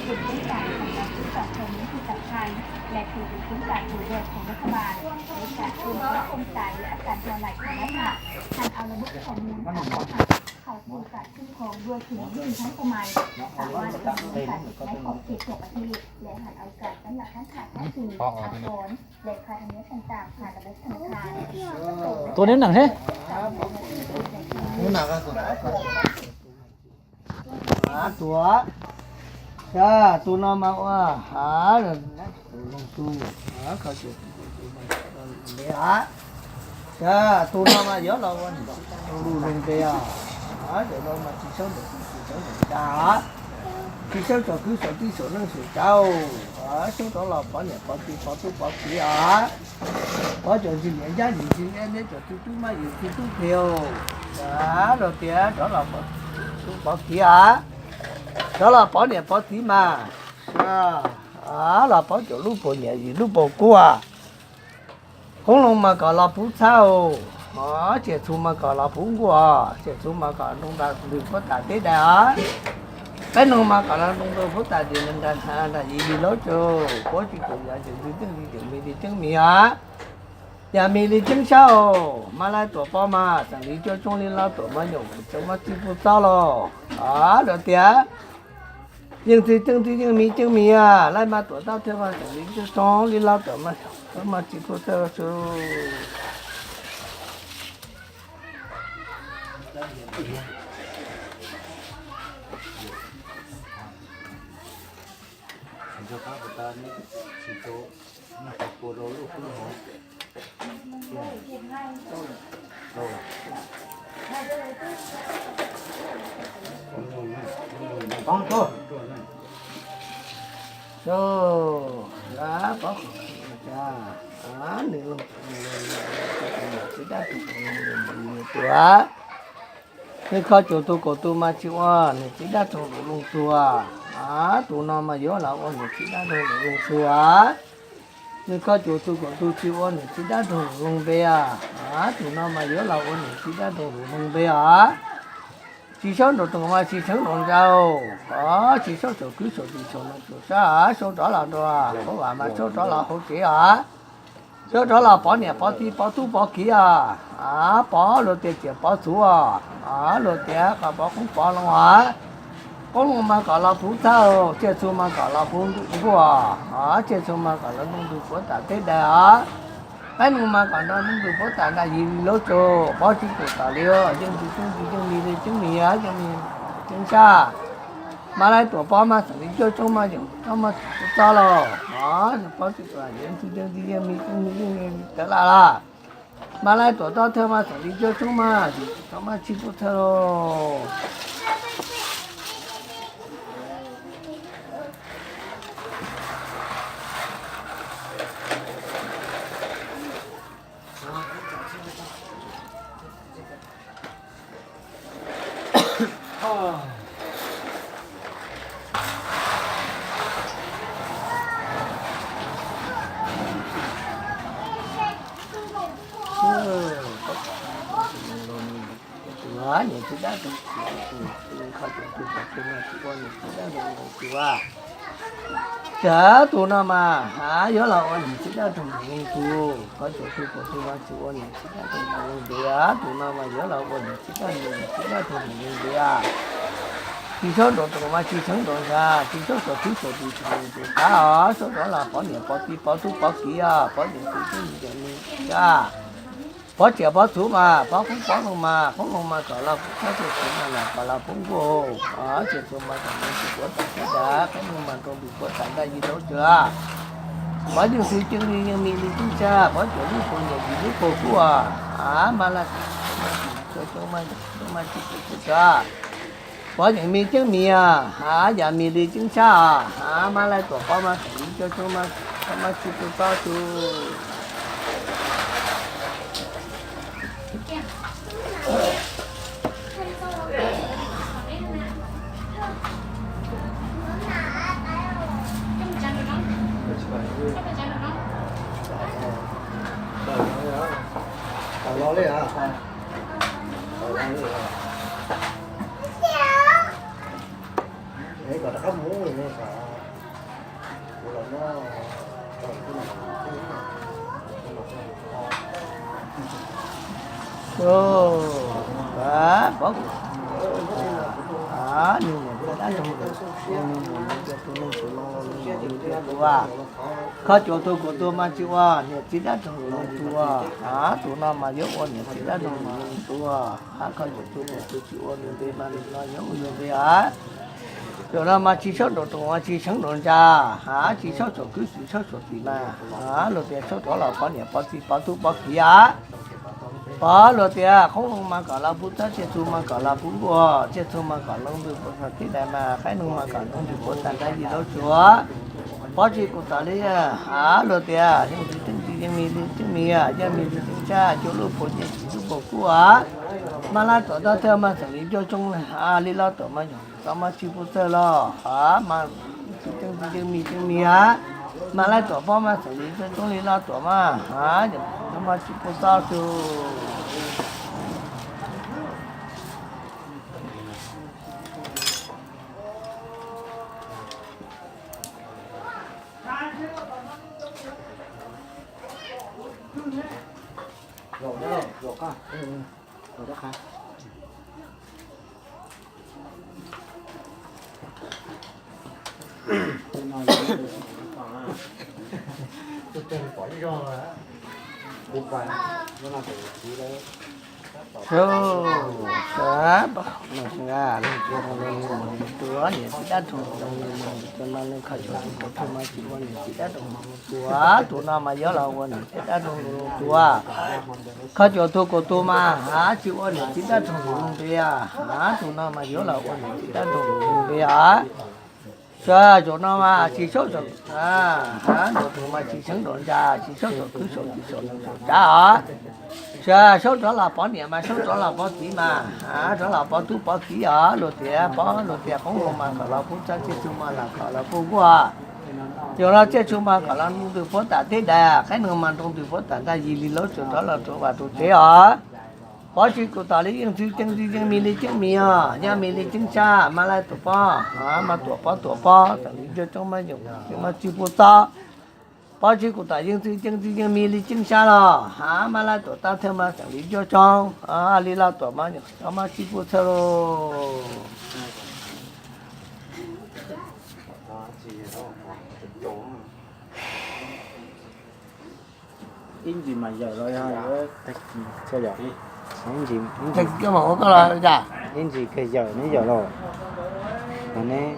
Kiểm toán và kiểm toán kết quả theo đúng quy tắc khai, là thủ tục kiểm toán của luật của các bạn, với cả cơ cấu công tài lẫn an toàn lao động của các bạn. Thành ao là bức phòng muốn thảo luận học, học từ cả trung khổ đua thử những tháng của mày, thảo luận từ những tháng cái học kể của bạn đi, để hẳn ao cả tấm lọc khán thảo các kỳ, thảo tốn, để khai thằng nhớ thằng tạm, khai là bếp thằng khai. Tua neb nang he. Tuav, yog tus no mas ua, ha, tus loog tus, kho tus tus tus mas, ha, yog tus no mas yuav los ua niam txiv dab roog loog npe os. Yog no mas tsis sawb ntawm tib tsis sawb ntawm tsav, tsis sawb saum kwv saum tij saum neej saum tsav, sawb rov los pov niam pov txiv pov tub pov kiv os. Pov cov ntxim niam ncaj ntxim txiv, neb cov tub tub maj yim txiv tub plig, rov tias rov los pov tub pov kiv os. Rov los pov niam pov txiv mas, los pov cov lub paus niam yim lub paus kub. Qoob loo mas kom los puv txhab, tsiaj txhu mas kom los puv nkuaj, tsiaj txhu mas kom nroo nra ntws puab tas teb dais os. Peb noog mas kom los nroo nra puab tas ces nrag yim li laub tsaug, puab tsis tus yov ces ntxwg ceeb ntxwg ceeb mis li ceeb mis os. Yam mis li ceeb sab, mas laij tuam pov mas xeem li cuaj tshoob li laub tuam mas nyuam qhuav txog mas tsis pub txob los. Rov tias yeej ntxwg ceeb ntxwg yeej mis ceeb mis, laij mas tuam tau thiaj mas xeem li cuaj tshoob li laub tuam mas tsis pub txob los. Pov, nws txiv dab roog tuav, nws kho cuag tus kaum tus mas tsis ua niam txiv dab roog lus loog tuag, tus no mas yuav los ua niam txiv dab roog lus loog tuag. Nws kho cuag tus kaum tus tsis ua niam txiv dab roog lus loog npe, tus no mas yuav los ua niam txiv dab roog lus loog npe os. Tsis saub nraum toog mas tsis seev nraum ntsa, tsis saub saum kwv saum tij saum neej saum tsav, saub rov los nram hauv vaj mas saub rov los hauv tsev os. Saub rov los pov niam pov txiv pov tub pov kiv os. Pov luag tias tsiaj pov txhuv os, luag tias kom pov qoob pov loo os. Qoob loo mas kom los puv txhab, tsiaj txhu mas kom los puv nkuaj, tsiaj txhu mas kom los nroo ntws puab tas teb dais os. Peb noog mas kom nroo ntws puab tas nrag yim li laub tsaug, pov tsis pum tom li, yeej ntxwg ceeb ntxwg yeej mis li ceeb mis, yeej mis ceeb sab. Mas laij tuam pov mas xeem li cuaj tshoob mas yeej txob mas tsis pub txob los. Pov tsis pum yeej ntxwg ceeb ntxwg yeej mis ceeb mis yeej tawv laj laj. Mas laij tuam tau thawj mas xeem li cuaj tshoob mas txob mas tsis pub txhawj los. Tus niam txiv dab roog, tus kho tus tus pom tus no tsis ua niam txiv dab roog tus a. Cas tus no mas yuav los ua niam txiv dab roog tus, kho tus tus pom tus no tsis ua niam txiv dab roog tus, tus no mas yuav los ua niam txiv dab roog tus tus a. Tsis saub nraum toog mas tsis seev nraum ntsa, tsis saub saum kwv saum tij saum neej saum tsav os, saub rov los pov niam pov txiv pov tub pov kiv os, pov niam txiv tub niam txiv a. Pov tsiaj pov txhuv mas pov qoob pov loo mas, qoob loo mas kom los puv txhab, tsiaj txhu mas kom los puv nkuaj, tsiaj txhu mas kom nroo ntws puab tas teb dais, qoob loo mas nroo ntws puab tas nrag yim laub tsaug. Pov yeej ntxwg ceeb li yeej mis li ceeb sab, pov cuag lub paus niam yim lub paus kub, mas laij tuam mas tsis pum txhawj, pov yeej mis ceeb mis, yam mis li ceeb sab, mas laij tuam pov mas xeem li cuaj tshoob mas txob mas tsis pum txob tug. Kom rov qab mus, kom Nws niam txiv dab roog, nws mus nws tus neeg tus no, nws mus nws tus tua. Kho cuav tuag kuv tuag mas tsis ua niam txiv dab roog tus tua. Tus no mas yuav ua niam txiv dab roog tus tua. Kho cuav tuag kuv tuag tsis ua nws npe mas nws no yuav ua nws npe a. Zaum no mas tsis saub nraum nroos mas tsis seev nraum ntsa, tsis saub saum kwv tsis saub saum tim mas, luag tias saub rov los pov niam pov txiv pov tub pov kiv a. Pov luag tias qoob loo mas kom los pub txhab, tsiaj txhu mas kom los pub nkuaj, tsiaj txhu mas kom loo ntws puas tag teb dais mas, qaib noog mas kom loo ntws puas tag nrab yim laub tsuas. Pov tsis kuv tom li, luag tias yeej txiv ceeb txiv yeej mis li ceeb mis, yeej mis li ceeb tsab, cuaj lub puas nyiaj tsis lub puas kub a. Mas laj tuam tau thawj mas xeem li cuaj tsoob li, li loj tuam mas yog tau mas tsis puas txawj los mas txiv ceeb txiv yeej mis ceeb mis a. Mas laj tuam pob mas xeem li cuaj tsoob li loj tuam mas, tau mas tsis puas txawj su. Tus niam txiv dab roog tus no, leej kho cuav tus kuv tuag mas tsis ua niam txiv dab roog tus tua, tus no mas yuav los ua niam txiv dab roog tus tua. Kho cuav tuag kuv tuag mas tsis ua niam txiv dab roog tus npe a, tus no mas yuav los ua niam txiv dab roog tus npe a. Sawv zaum no mas tsis saub saum, nraum tus mas tsis seev nraum ntsa, tsis saub saum kwv saum tij saum nees saum tsav os. Sawv saub rov los pov niam mas saub rov los pov txiv mas, rov los pov tub pov kiv os. Luag tias pov luag tias qoob loo mas kom los pub txhab, tsiaj txhu mas los kom los pub nkuaj. Yog los tsiaj txhu mas kom los nroo ntws puas tag teb dais, qaib noog mas nroo ntws puas tag nrab yim li laub tsuas, rov los rau vaj rau tsev os. Pov tsis kuv tom li yeej txiv ceeb txiv yeej mis li ceeb mis os, yeej mis li ceeb tsab, mas laj tuam pob, mas tuam pob tuam pob, xeem li cuaj tsoob mas yog mas tsis puas txawj. Pov tsis kuv tom yeej txiv ceeb txiv yeej mis li ceeb tsab los, mas laj tuam tau thawj mas xeem li cuaj tsoob, li loj tuam mas yog tau mas tsis puas txawj lauj. Ib ntsis mas yawm los yog tag kis thiaj yawm. Ib ntsis, ib ntsis kawg yawm neb yawm los, neb